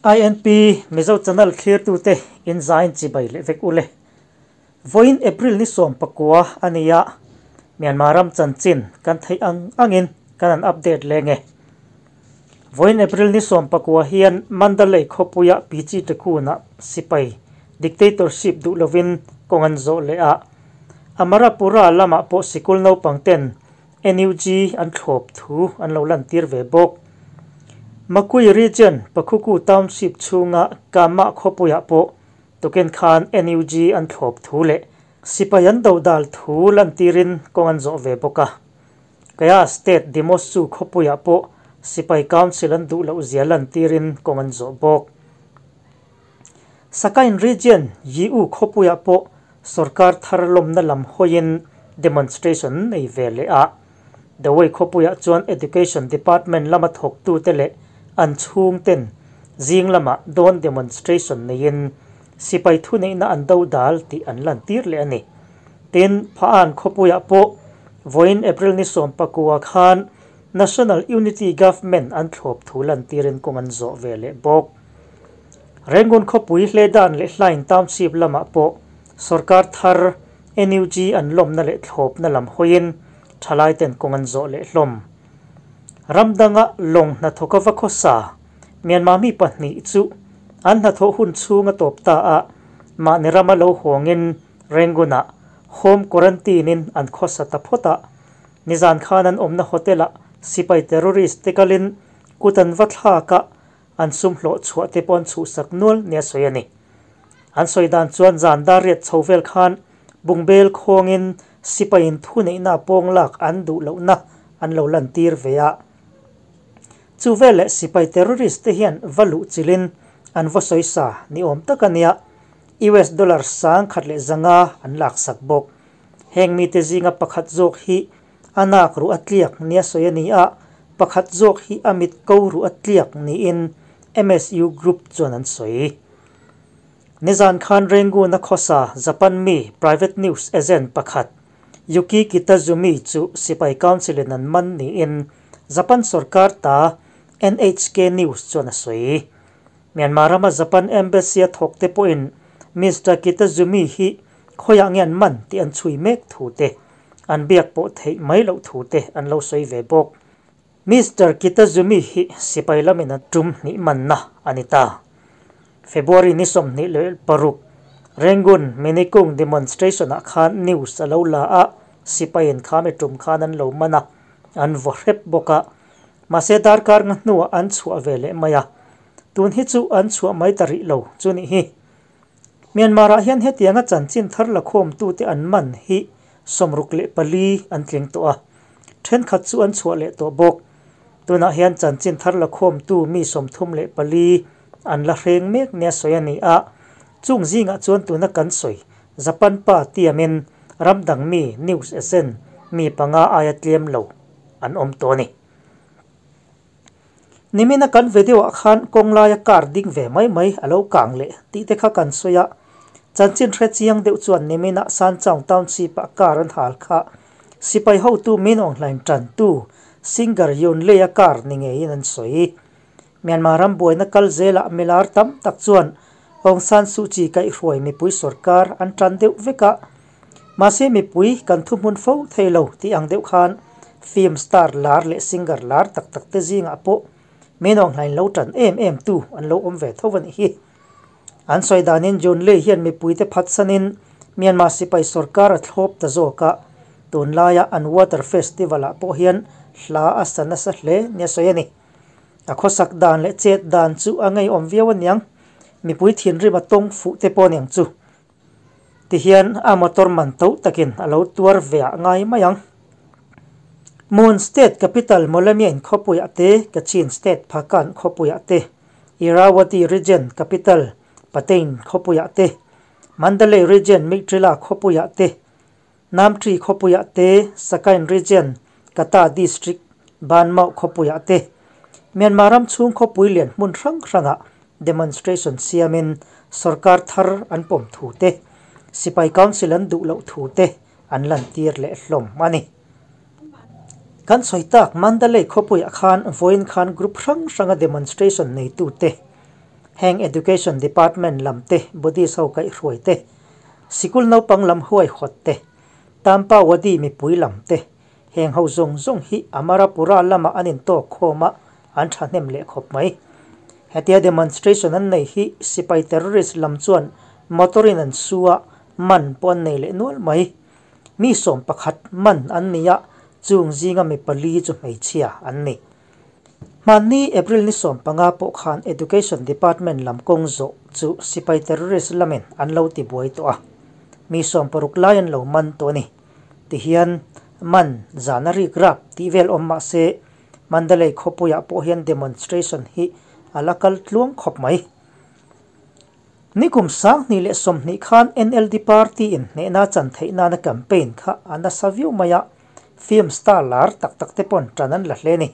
INP Mizo Channel thlirtute in zain chibai leh vek ule. Vawiin April ni 19 a ni a, Myanmar ram chanchin kan theih ang angin kan han update leng e. Vawiin April ni 19 hian Mandalay khawpuia Pichi Tekuna sipai dictatorship duh lovin kawng an zawh leh a, Amarapura lamah pawh sikul naupang ten NUG an thlawp thu an lo lantir ve bawk. Makui Region, Pakhuku Township chhunga Kama khawpuiah pawh tukin khan NUG an thlawp thu leh sipai an dodal thu lantirin kawng an zawh ve bawk a. Kaya State Demosu khawpuiah pawh sipai council an duh loh zia lantirin kawng an zawh bawk. Sakain Region, Yiu khawpuiah pawh sorkar thar lawmna lam hawiin demonstration nei ve leh a. Dawei khawpuiah chuan Education Department lama thawktute leh an chhungten zing lama dawn demonstration neiin sipai thuneihna an dodal tih an lantir leh a ni. Tin, Phaan khawpuiah pawh vawiin April ni 19 khan National Unity Government an thlawp thu lantirin kawng an zawh ve leh bawk. Rangoon khawpui Hledan leh Hlain Township lamah pawh sorkar thar NUG an lawmna leh thlawpna lam hawiin thalaiten kawng an zawh leh hlawm. Ramdanga lawng hnathawka va khawsa Myanmar mi pahnih chu an hnathawh hun chhung a tawp ta a, mahni rama lo hawngin Rangoon-ah home quarantine-in an khawsa ta phawt a. Nizan khan an awmna hotel-ah sipai terrorist te kalin kut an va thlak a, an sum hlawh chhuah te pawh an chhuhsak nual nia sawi a ni. An sawi dan chuan zan dar riat chho vel khan bungbel khawngin sipaiin thuneihna pawng lak an duh lohna an lo lantir ve a. Chu vel leh sipai terrorist te hian va luh chilin an va sawi sa ni awm tak a nia. US dollar 1100 an laksak bawk. Heng mite zinga pakhat zawk hi a nak ru a tliak nia sawi a ni a, pakhat zawk hi a mit ko ru a tliak niin MSU group chuan an sawi. Nizan khan Rangoon a khawsa Japan mi private news agent pakhat Yuki Kitazumi chu sipai council in an man niin Japan sorkar ta NHK News chuan a sawi. Myanmar rama Japan embassy a thawk te pawhin Mr. Kitazumi hi khawiah nge an man tih an chhui mek thu te, an biak pawh theih mai loh thu te an lo sawi ve bawk. Mr. Kitazumi hi sipai lamin a tum hnih manna a ni ta. February ni 26 Rangoon Minikung demonstration ah khan news a lo la a, sipaiin khami tum khan an lo man a, an vaw hrep bawk a. Mahse darkar nga hnuah an chhuah ve leh mai a. Tun hi chu an chhuah mai ta rih lo chu nih hi. Myanmar ah hian hetianga chanchin thar la khawmtute an man hi 64 an tling tawh a. Thenkhat chu an chhuah leh tawh bawk. Tunah hian chanchin thar la khawmtu mi 34 an la hreng mek nia sawi a ni a. Chung zingah chuan tuna kan sawi Japan pa tiamin ramdang mi news agent mi panga aia tlem lo an awm tawh a ni. Nimina kan video ah khan kawng laia car ding ve mai mai a lo kang leh tih te kha kan sawi a. Chanchin hre chiang deuh chuan nimina Sanchaung Township ah car an hal kha sipai hotu Min Aung Hlaing tan tu singer Yun Lei a car ni ngeiin an sawi. Myanmar ram buaina kal zelah milar tam tak chuan Aung San Suu Kyi kaihhruai mipui sorkar an tan deuh vek a. Mahse mipui kan thu hmun fo thei lo tih ang deuh khan film star lar leh singer lar tak tak te zingah pawh Min Aung Hlaing lo tan em em tu an lo awm ve tho a nih hi. An sawi danin June Lei hian mipui te phatsanin Myanmar sipai sorkar a thlawp ta zawk a. Tun laia an water festival ah pawh hian hla a sa nasa hle nia sawi a ni. A khawsak dan leh chet dan chu a ngeiawm viau aniang. Mipui thinrim a tawng fuh te pawh aniang chu. Tihian a motor man to takin a lo tuar ve ah ngai mai ang. Mon State capital Mawlamyine khawpuiah te, Kachin State Phakan khawpuiah te, Irrawaddy Region capital Pathein khawpuiah te, Mandalay Region Meiktila khawpuiah te, Namtri khawpuiah te, Sakain Region Kata District Banmau khawpuiah te, Myanmar ram chhung khawpui lian hmun hrang hrangah demonstration siamin sorkar thar an pawm thu te, sipai council an duh loh thu te an lantir leh hlawm a ni. Kan sawi tak Mandalay khawpuiah khan vawiin khan group hrang hranga demonstration neitu te Heng Education Department lam te, Buddhist ho kaihhruai te, sikul naupang lam huaihawt te, Tampa Wadi mipui lam te, heng ho zawng zawng hi Amarapura lama an intawk khawm a, an thahnem leh khawp mai. Hetia demonstration an nei hi sipai terrorist lam chuan motor in an su a, man pawh an nei leh nual mai. Mi 11 man an ni a, chung zinga mi pali chu hmeichhia an ni. Hmanni April ni 15 pawh khan Education Department lam kawng zawh chu sipai terrorist lamin an lo ti buai tawh a, mi 60 lai an lo man tawh a ni. Tihian man zana rik rap tih vel awm mah se Mandalay khawpuiah pawh hian demonstration hi a la kal tluang khawp mai. Nikum 2020 khan NLD party in hnehna chan theih nana campaign kha a nasa viau mai a, film star lar tak tak te pawn tan an la hle a ni.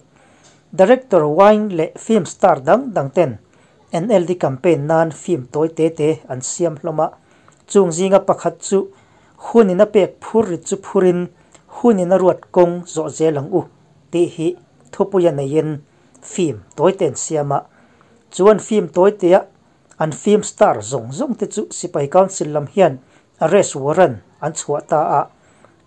Director Wine leh film star dang dang ten NLD campaign nan film tawi te te an siam hlawm a, chung zinga pakhat chu hunin a pek phur rit chu phurin hunin a ruat kawng zawh zel ang u tih hi thupuia neiin film tawi te an siam a. Chuan film tawi tea an film star zawng zawng te chu sipai council lam hian arrest warrant an chhuah ta a,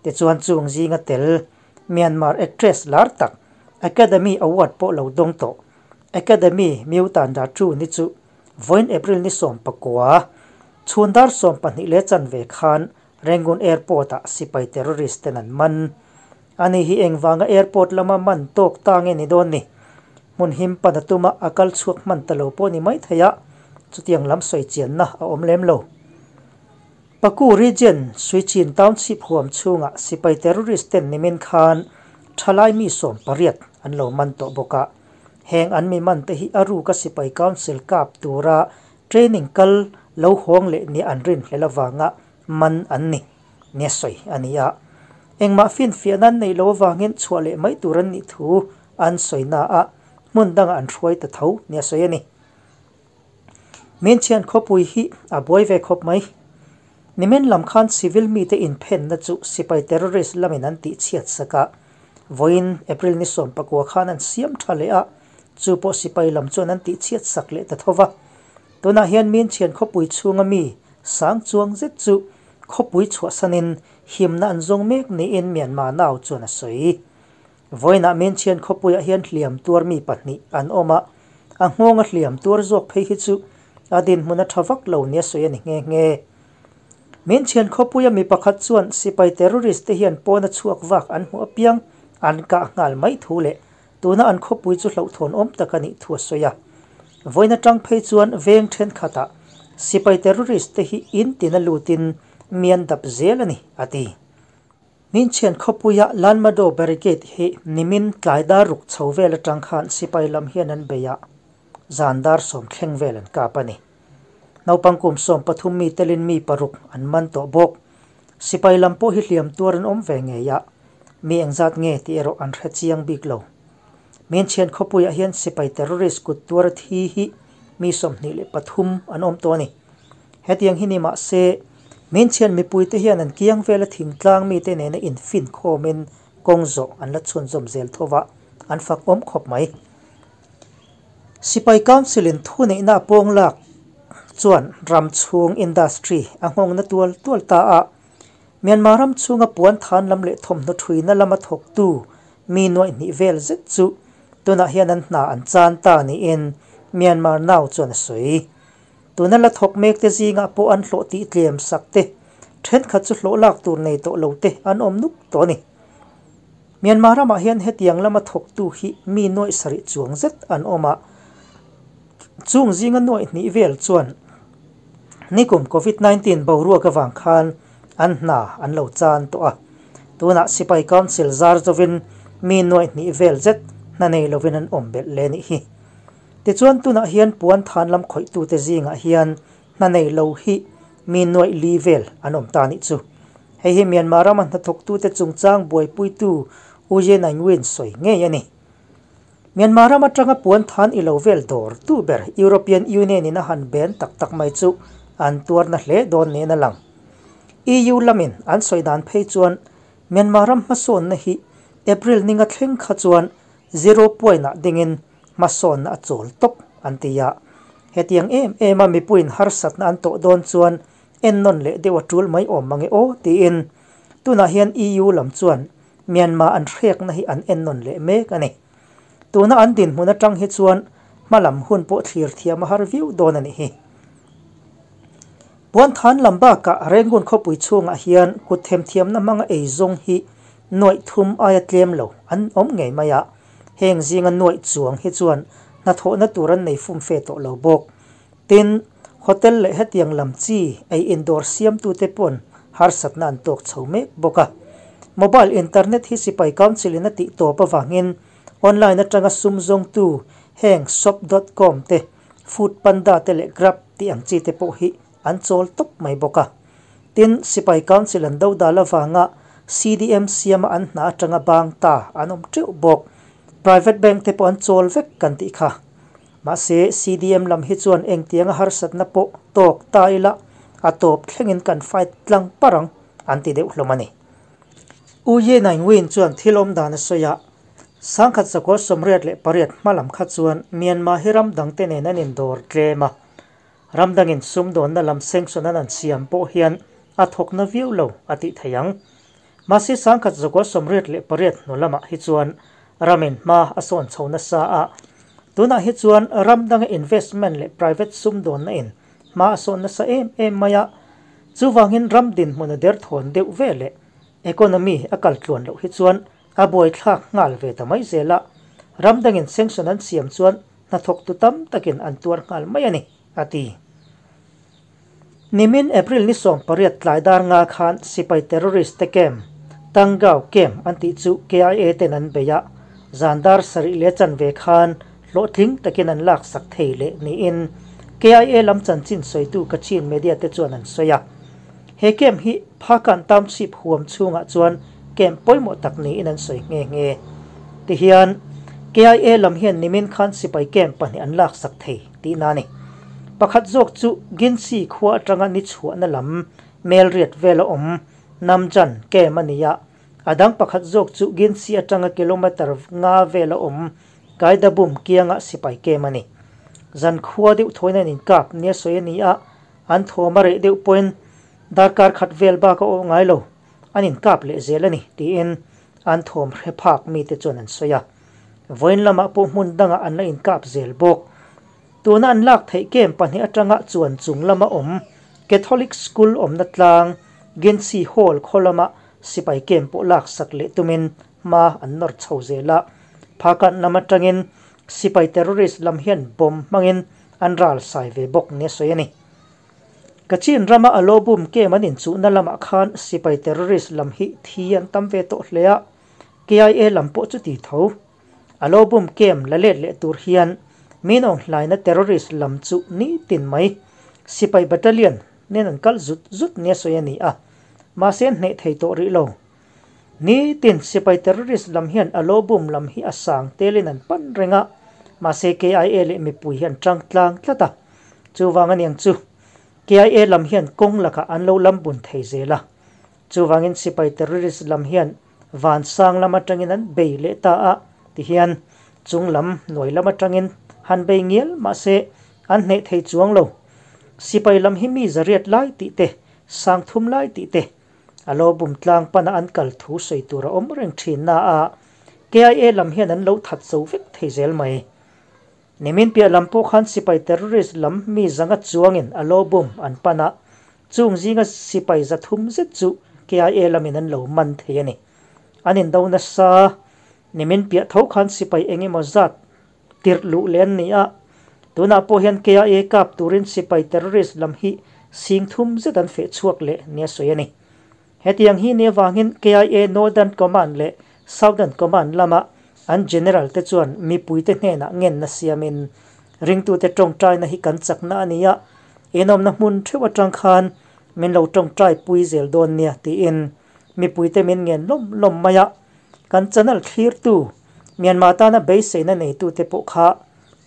tichuan chung zinga tel Myanmar actress lar tak Academy Award pawh lo dawng tawh Academy Miu Tan Da Chu ni chu vawiin April ni 19 chhun dar 12:15 khan Rangoon Airport ah sipai terrorist ten an man. Ani hi engvanga airport lama man tawk ta nge ni dawn ni. Hmun him pan a tuma a kal chhuak hman ta lo pawh ni mai thei a, chutiang lam sawi chianna a awm lem lo. Paku region Suichin Township huam chhungah sipai terrorist ten nimin khan thalai mi 18 an lo man tawh bawk a. Heng an mi man te hi a ruka sipai council kap tura training kal lo hawng leh ni an rin hlel awanga man an ni nia sawi a ni a. Engmah fin fiahna an nei lo awangin chhuah leh mai tur an nih thu an sawina a, hmun dangah an hruai ta tho nia sawi a ni. Min chian khawpui hi a buai ve khawp mai. Nimin lam khan civil mi te inphenna chu sipai terrorist lamin an tih chhiat saka. Vawiin April ni 19 khan an siam tha leh a, chu pawh sipai lam chuan an tih chhiat sak leh ta thova. Tunah hian min chian khawpui chhunga mi sang chuang zet chu khawpui chhuahsanin himna an zawng mek niin Myanmar Now chuan a sawi. Vawiinah min chian khawpuiah hian hliam tuar mi pahnih an awm a, a nghawnga hliam tuar zawk phei hi chu a dinhmun a tha vak lo nia sawi a ni nghe nghe. Min chian khawpuia mi pakhat chuan sipai terrorist te hian pawna chhuak vak an hmu apiang an kah nghal mai thu leh tuna an khawpui chu hlauhthawn awm tak a nih thu a sawi a. Vawiin atang phei chuan veng thenkhatah sipai terrorist te hi in tina lutin mian dap zel a ni a ti. Min chian khawpuia Lanmado barricade hi nimin tlai dar ruk chho vel atang khan sipai lam hian an beia zan dar 10 thleng vel an kap a ni. Naupang kum 13 mi telin mi 6 an man tawh bawk. Sipai lam pawh hi hliam tuar an awm ve ngei a, mi engzat nge tih erawh an hre chiang bik lo. Min chian khawpuiah hian sipai terrorist kut tuar thi hi mi 23 an awm tawh a ni. Hetiang hi ni mah se min chian mipui te hian an kiang vela thingtlang mi te nena infin khawmin kawng zawh an la chhunzawm zel thova an fak awm khawp mai. Sipai council in thu neihna pawng lak chuan ram chhung industry a nghawng na tual tual ta a. Myanmar ram chhunga puan than lam leh thawmhnaw thuina lama thawk tu mi nuai hnih vel zet chu tunah hian an hna an chan ta niin Myanmar Now chuan a sawi. Tuna la thawk mek te zinga pawh an hlawh tih tlem sak te thenkhat chu hlawh lak tur nei tawh lo te an awm nuk tawh a ni. Myanmar ramah hian hetiang lama thawk tu hi mi nuai sarih chuang zet an awm a, chung zinga nuai hnih vel chuan nikum COVID-19 boruak awang khan an hna an lo chan tawh a. Tunah sipai council zar zovin mi nuai hnih vel zet hna nei lovin an awm belh le nih hi. Tichuan tunah hian puan than lam khawih tu te zingah hian hna nei lo hi mi nuai li vel an awm ta nih chu. Hei hi Myanmar rama hnathawk tu te chungchang buaipui tu U Ye Naing Win sawi ngei a ni. Myanmar ram atanga puan than i lo vel dawr tu ber European Union in a han ben tak tak mai chu an tuarna hle dawn nen a lang. EU lamin an sawi dan phei chuan Myanmar ram hmasawnna hi April ninga thleng kha chuan 0 point ah dingin hmasawnna a chawl tawp an ti a. Hetiang em em a mipuiin harsatna an tawh dawn chuan ennawn leh deuh a tul mai awm mange aw tiin tunah hian EU lam chuan Myanmar an hrekna hi an ennawn leh mek a ni. Tuna an dinhmun atang hi chuan hmalam hun pawh thlir thiam a har viau dawn a nih hi. Puanthan lam bakah Rangoon khawpui chhungah hian kut themthiamna hmanga eizawng hi nuaih thum aia tlem lo an awm ngei mai a, heng zinga nuaih chuang hi chuan hnathawhna tur an nei fumfe tawh lo bawk. Tin, hotel leh hetiang lam chi ei indawr siamtute pawn harsatna an tawk chho mek bawk a. Mobile internet hi sipai council in a tih tawp avangin online atanga sum zawngtu heng shop dot com te, Food Panda te leh Grab tih ang chi te pawh hi an chawl tawp mai bawk a. Tin, sipai council an dodal avanga CDM siama an hna atanga bang ta an awm teuh bawk. Private bank te pawh an chawl vek kan tih kha. Mahse, CDM lam hi chuan engtianga harsatna pawh tawk ta ila a tawp thlengin kan fight tlang par ang an ti deuh hlawm a ni. U Ye Naing Win chuan thil awm dan a sawi a, Sangkhat zakua 88 hma lam kha chuan Myanmar hi ram dangte nen an indawr tlem a, ram dangin sumdawnna lam sanction an an siam pawh hian a thawkna viau lo a tih theih ang. Mahse 1988 hnu lamah hi chuan ramin hma a sawn chho nasa a, tunah hi chuan ram danga investment leh private sumdawnna in hma a sawn nasa em em mai a, chuvangin ram dinhmun a derthawn deuh ve leh economy a kal tluan loh hi chuan a buaithlak nghal ve ta mai zel a, ram dangin sanction an siam chuan hnathawktu tam takin an tuar nghal mai a ni, a ti. Nimin April ni 18 tlai dar nga khan sipai terrorist te camp, Tangau Camp an tih chu KIA ten an bei a, zan dar sarih leh chanve khan hlawhtling takin an laksak thei leh niin KIA lam chanchin sawitu Kachin media te chuan an sawi a. He camp hi Phakan Township huam chhungah chuan camp pawimawh tak niin an sawi nghe nghe. Tihian KIA lam hian nimin khan sipai camp pahnih an laksak thei tihna a ni. Pakhat zawk chu Ginsi khua atanga ni chhuahna lam Melriat vela awm Namjan camp a ni a, a dang pakhat zawk chu Ginsi atanga kilometre nga vela awm Kaidabum kianga sipai camp a ni. Zan khua deuh thawiin an inkap nia sawi a ni a, an thawm a reh deuh pawhin darkar khat vel bak a awh ngai lo, an inkap leh zel a ni tiin an thawm hre phak mite chuan an sawi a. Vawiin lamah pawh hmun dangah an la inkap zel bawk. Tuna an lak theih camp pahnih atanga chuan chung lama awm Catholic School awmna tlang Ginsi Hall khaw lama sipai camp pawh laksak leh tumin hma an nawr chho zel a. Phakant lam atangin sipai terrorist lam hian bomb hmangin an ral sai ve bawk nia sawi a ni. Kachin rama a lo bum camp an inchuhna lamah khan sipai terrorist lam hi thi an tam ve tawh hle a, KIA lam pawh chuti tho. A lo bum camp la let leh tur hian min awng hlaina terrorist lam chu nitin mai sipai battalion nen an kal zut zut nia sawi a ni a, mahse an hneh thei tawh rih lo. Nitin sipai terrorist lam hian a lo bum lam hi a sang telin an pan reng a, mahse KIA leh mipui hi an tang tlang tlat a, chuvang aniang chu KIA lam hian kawng lakah an lo lam bun thei zel a, chuvangin sipai terrorist lam hian Vansang lam atangin an bei leh ta a, tihian chung lam hnuai lam atangin han bei ngial mahse an hneh thei chuang lo. Sipai lam hi mi zariat lai tih te, sang thum lai tih te, a lo bum tlang pana an kal thu sawi tur a awm reng thin na a, KIA lam hian an lo that zo vek thei zel mai. Nimin piah lam pawh khan sipai terrorist lam mi zanga chuangin a lo bum an pan a, Chung zinga sipai zathum zet chu KIA lamin an lo man thei a ni. An indo nasa nimin piah tho khan sipai eng emaw zat tirh luh leh an ni a, tunah pawh hian KIA kap turin sipai terrorist lam hi sing thum zet an feh chhuak leh nia sawi a ni. Hetiang hi ni avangin KIA Northern Command leh Southern Command lama an General te chuan mipuite hnenah ngenna siamin ringtute tawngtaina hi kan chakna a ni a, inawmna hmun theuh atang khan min lo tawngtai pui zel dawn nia tiin mipuite min ngen lawm lawm mai a. Kan channel thlirtu Myanmar tana beiseina neitute pawh kha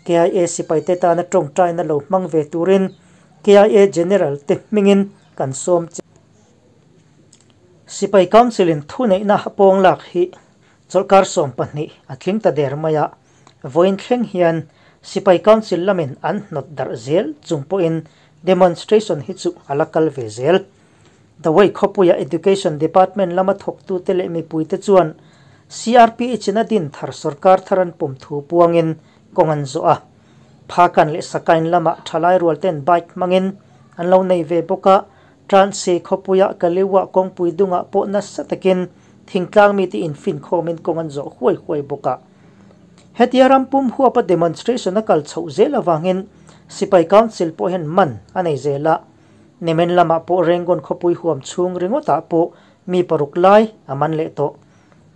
KIA sipaite tana tawngtaina lo hmang ve turin KIA General te hmingin kan sawm che. Sipai Council in thuneihna a pawng lak hi chawlhkar 12 a tling ta der mai a, vawiin thleng hian Sipai Council lamin an hnawt darh zel chung pawhin demonstration hi chu a la kal ve zel. Dawei khawpuia Education Department lama thawktute leh mipuite chuan CRPH in a din thar sorkar thar an pawm thu puangin kawng an zawh a. Phakan leh Sakain lamah thalai rualten bike hmangin an lo nei ve bawk a, Transe khawpuia Kaliwa kawngpui dungah pawh nasa takin thingtlang mite infinkhawmin kawng an zawh huai huai bawk a. Hetia ram pum huapa demonstration a kal chhoh zel avangin Sipai Council pawh hian man a nei zel a, Nimin lamah pawh Rengon khawpui huam chhung ringawtah pawh mi paruk lai a man leh tawh.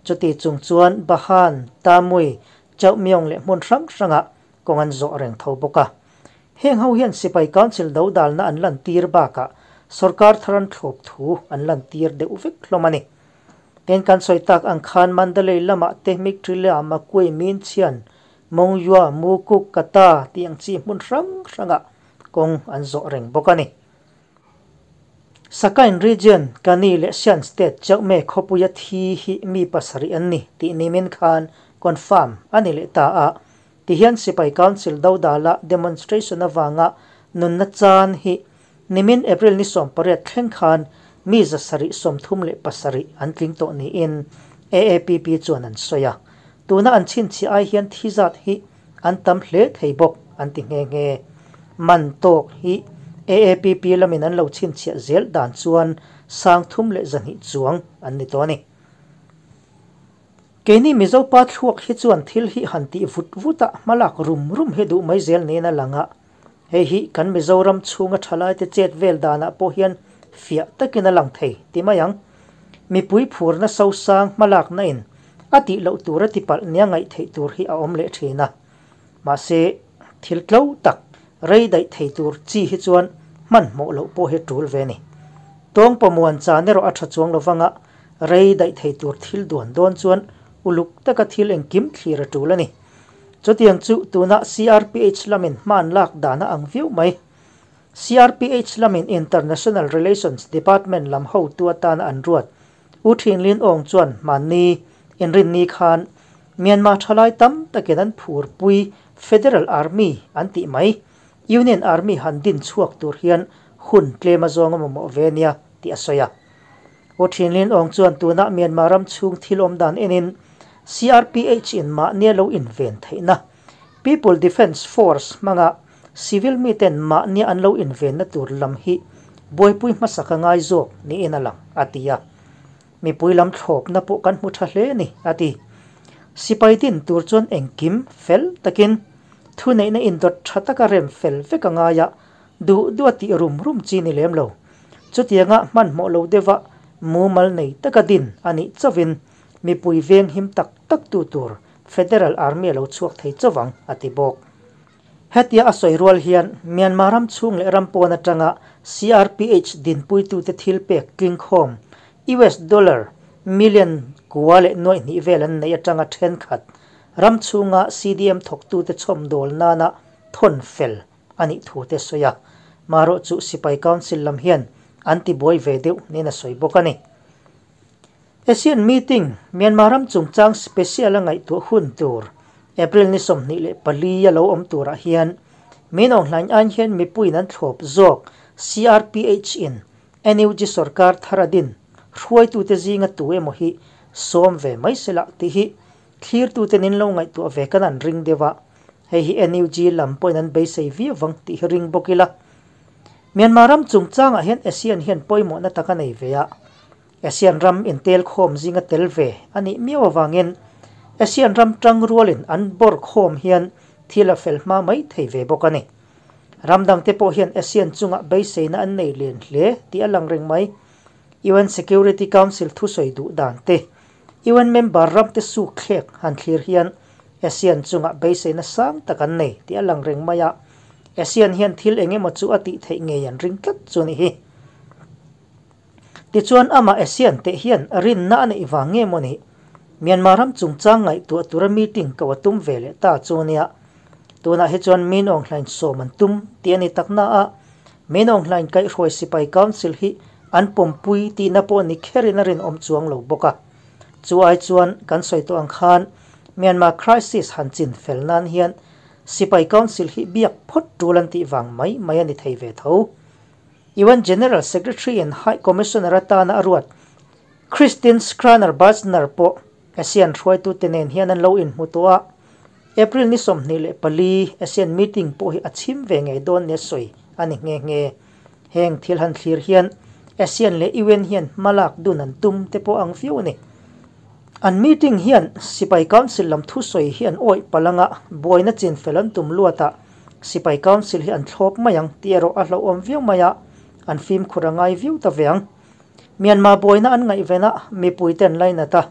Chuti chung chuan Bahan, Tamui, Chauhmyong leh hmun hrang hrangah kawng an zawh reng tho bawk a. Heng ho hian Sipai Council dodalna an lantir bakah sorkar thar an thlawp thu an lantir deuh vek hlawm a ni. Tin, kan sawi tak ang khan Mandalay lamah te Miktrila, Makui, Minchhian, Mongyua, Mukuk, Kata tih ang chi hmun hrang hrangah kawng an zawh reng bawk a ni. Sakain Region, Kani leh Shan State Chauhme khawpuia thi hi mi pasarih an ni tih nimin khan confirm a ni leh ta a. Tihian Sipai Council dodala demonstration avanga nunna chan hi nimin April ni 18 thleng khan mi 737 an tling tawh niin AAPP chuan an sawi a. Tuna an chhinchhiah ai hian thi zat hi an tam hle thei bawk an ti nghe nghe. Man tawk hi AAPP lamin an lo chhinchhiah zel dan chuan 3100 chuang an ni tawh a ni. Keini Mizo pa thluak hi chuan thil hi han tih vut vut a hmalak rum rum hi duh mai zel niin a lang a. Hei hi kan Mizoram chhunga thalai te chet vel danah pawh hian fiah takin a lang thei ti mai ang. Mipui phurna sosang hmalakna in a tih loh tur a tipalh nia ngaih theih tur hi a awm leh thin a. Mahse, thil tlo tak rei daih thei tur chi hi chuan hmanhmawh loh pawh hi tul ve a ni. Tawng pawmuan chan erawh a tha chuang lovanga rei daih thei tur thil duan dawn chuan uluk taka thil engkim thlir a tul a ni. Chutiang chu tuna CRPH lamin hman lak dan a ang viau mai. CRPH lamin International Relations Department lam hotu atana an ruat U Thin Lin Aung chuan hmanni inrinni khan Myanmar thalai tam takin an phurpui Federal Army an tih mai, Union Army han din chhuak tur hian hun tlem a zawng a mamawh ve nia tih a sawi a. U Thin Lin Aung chuan tuna Myanmar ram chhung thil awm dan enin CRPH in mahni a lo inven theihna People Defence Force hmanga civil miten mahni an lo invenna tur lam hi buaipui hmasa ka ngai zawk niin a lang, a ti a. Mipui lam thlawpna pawh kan hmu tha hle a ni, a ti. Sipai din tur chuan engkim fel takin thuneihna indawt tha taka rem fel vek a ngai a, duh duh a tih rum rum chi ni lem lo. Chutianga hmanhmawh lo deuha mumal nei taka din a nih chauhin mipui veng him tak tak tu tur Federal Army a lo chhuak thei chauh ang, a ti bawk. Hetia a sawi rual hian Myanmar ram chhung leh ram pawn atanga CRPH dinpuitute thil pek tlingkhawm US dollar million kua leh nuaih hnih vel an neih atanga thenkhat ram chhunga CDM thawktute chhawmdawl nana thawn fel a nih thu te sawi a. Marawh chu Sipai Council lam hian an tibuai ve deuh niin a sawi bawk a ni. ASEAN meeting, Myanmar ram chungchang special a ngaihtuah hun tur April ni 24 a lo awm turah hian Min Aung Hlaing aiin hian mipuiin an thlawp zawk CRPH in NUG sorkar thar a din hruaitute zinga tu emaw hi sawm ve mai sela tih hi thlirtute nin lo ngaihtuah ve kan an ring deuh a, hei hi NUG lam pawhin an beisei viau vang tih hi ring bawk ila. Myanmar ram chungchangah hian ASEAN hian pawimawhna tak a nei ve a. ASEAN ram intel khawm zinga tel ve a nih miau avangin ASEAN ram tang rualin an bawr khawm hian thil a fel hma mai thei ve bawk a ni. Ram dangte pawh hian ASEAN chungah beiseina an nei len hle tih a lang reng mai. UN Security Council thusawi duh dan te, UN member ramte suk thlek han thlir hian ASEAN chungah beiseina sang tak an nei tih a lang reng mai a, ASEAN hian thil eng emaw chu a tih theih ngei an ring tlat chu a nih hi. Tichuan amah ASEAN teh hian rinna a neih vang nge maw ni? Myanmar ram chungchang ngaihtuah tura meeting ko a tum ve leh ta chu nia. Tunah hi chuan Min Aung Hlaing sawm an tum tih a ni tak na a, Min Aung Hlaing kaihhruai sipai council hi an pawmpui tihna pawh ni kherin a rinawm chuang lo bawk a. Chu ai chuan kan sawi tawh ang khan Myanmar crisis han chin fel nan hian Sipai Council hi biak phawt tul an tih vang mai mai a ni thei ve tho. UN General Secretary in High Commissioner atana a ruat Christine Schraner Burgener pawh ASEAN hruaitute nen hian an lo inhmu tawh a, April ni 24 ASEAN meeting pawh hi a chhim ve ngei dawn nia sawi a ni nghe nghe. Heng thil han thlir hian ASEAN leh UN hian hmalak dun an tum te pawh ang viau a ni. An meeting hian Sipai Council lam thusawi hi an awih palh anga buaina chinfel an tum luatah Sipai Council hi an thlawp mai ang tih erawh a hlauhawm viau mai a, an fimkhur a ngai viau ta ve ang. Myanmar buaina an ngaihven a, mipuite an lainat a,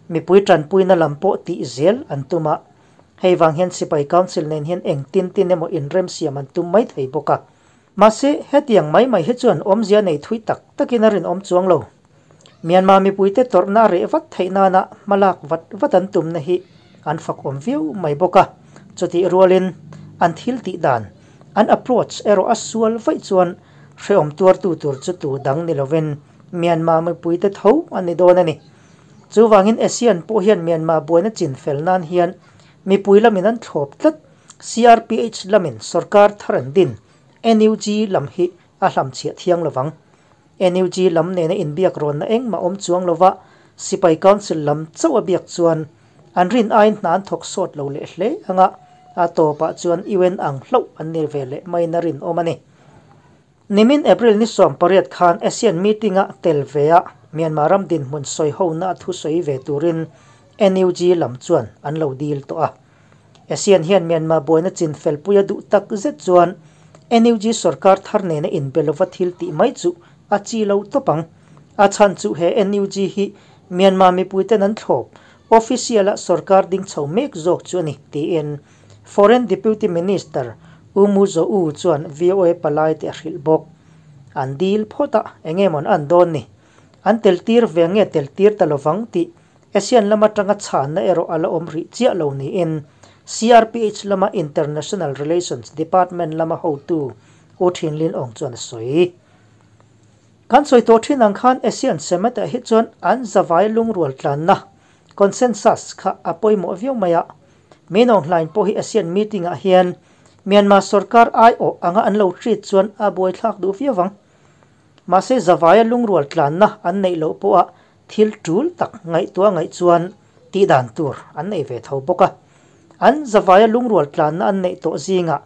mipui tanpuina lam pawh tih zel an tum a. Hei vang hian Sipai Council nen hian eng tin tin emaw inremsiam an tum mai thei bawk a. Mahse, hetiang mai mai hi chuan awmzia nei thui tak takin a rinawm chuang lo. Myanmar mipuite tawrhna a reh vat theih nana hmalak vat vat an tumna hi an fakawm viau mai bawk a. Chutih rualin an thil tih dan, an approach erawh a sual vaih chuan hrehawm tuartu tur chu tu dang ni lovin Myanmar mipuite tho an ni dawn a ni. Chuvangin ASEAN pawh hian Myanmar buaina chinfel nan hian mipui lamin an thlawp tlat. CRPH lamin sorkar thar an din, NUG lam hi a hlamchhiah thiang lovang. NUG lam nena inbiak rawnna engmah awm chuang lova Sipai Council lam chauh a biak chuan an rin aiin hna an thawk sawt lo leh hle ang a, a tawpah chuan UN ang hlauh an ni ve leh maiin a rinawm a ni. Nimin April ni 18 khan ASEAN meeting-a tel ve a Myanmar ram dinhmun sawi hona a thusawi ve turin NUG lam chuan an lo dil tawh a. ASEAN hian Myanmar buaina chin felpui a duh tak zet chuan NUG sorkar thar nena inbe lova thil tih mai chu a chi lo tawp ang. A chhan chu he NUG hi Myanmar mipuiten an thlawp official-a sorkar ding chho mek zawk chu a ni, tiin Foreign Deputy Minister U Mu Zaw U chuan VOA palaite a hrilh bawk. An dil phawt a, enge mawn an dawn ni? An tel tir ve nge tel tir ta lovang tih ASEAN lam atanga chhanna erawh a la awm rih chiah lo niin CRPH lama International Relations Department lama hotu U Thin Lin Aung chuan a sawi. Kan sawi tawh thin ang khan ASEAN Summit-ah hi chuan an zavai lungrual tlanna, consensus, kha a pawimawh viau mai a. Min Aung Hlaing pawh hi ASEAN meeting-ah hian Myanmar sorkar aiawh anga an lo treat chuan a buaithlak duh viau ang. Mahse zavaia lungrual tlanna an neih loh pawha thil tul tak ngaihtuah ngaih chuan tih dan tur an nei ve tho bawk a. An zavaia lungrual tlanna an neih tawh zingah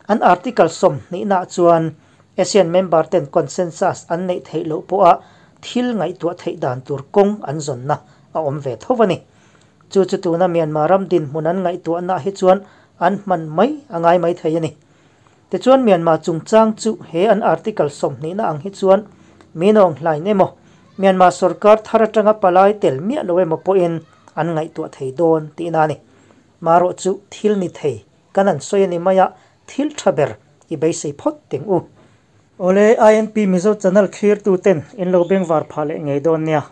an article 20 nah chuan ASEAN member ten consensus an neih theih loh pawha thil ngaihtuah theih dan tur kawng an zawnna a awm ve tho a ni. Chu chu tuna Myanmar ram dinhmun an ngaihtuahna hi chuan an hman mai a ngai mai thei a ni. Tichuan Myanmar chungchang chu he an article 20 na ang hi chuan Min Aung Hlaing emaw Myanmar sorkar thar atanga palai tel miah lo emaw pawhin an ngaihtuah thei dawn tihna a ni. Marawh chu thil ni thei kan an sawi a ni mai a, thil tha ber i beisei phawt teng u. Awle INP Mizo channel thlirtu ten in lo bengvar phah leh ngei dawn nia.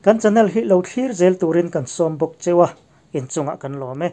Kan channel hi lo thlir zel turin kan sawm bawk cheu a, inchungah kan lawm e.